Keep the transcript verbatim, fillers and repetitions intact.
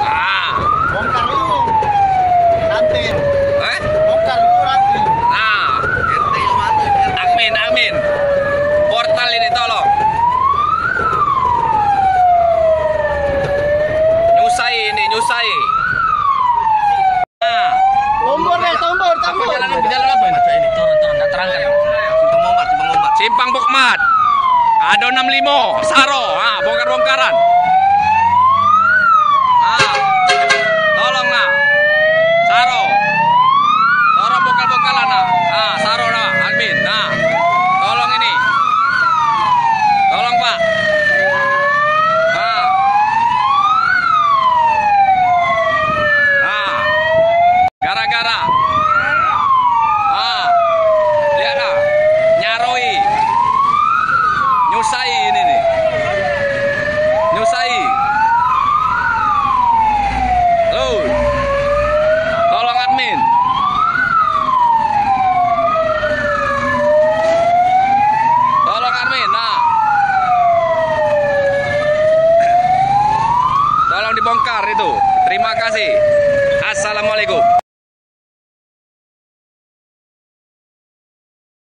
Ah. Bongkar dulu. Ranting. Eh? Bongkar dulu ranting. Ah. Admin, admin. Portal ini tolong. Nyusai ini, nyusai. Nah. Tombol deh, tombol, tombol. Jalan apa? Jalan apa ini? Baca ini, turun, turun, nggak terangkat. Simpang Bombat, Simpang Bombat. Simpang Bokmat. Ado enam limo, Saro. Ha, bongkar-bongkaran. Ha. Tolong nah. Saro. Tolong bongkar-bongkaran nah. Ha, Saro nah, admin. Nah. Tolong ini. Tolong, Pak. Ha. Ha. Gara-gara. Ah, lihat dah. Nyaroi. Nyusai ini nih. Nyusai. Loh. Tolong admin. Tolong admin. Nah. Tolong dibongkar itu. Terima kasih. Assalamualaikum.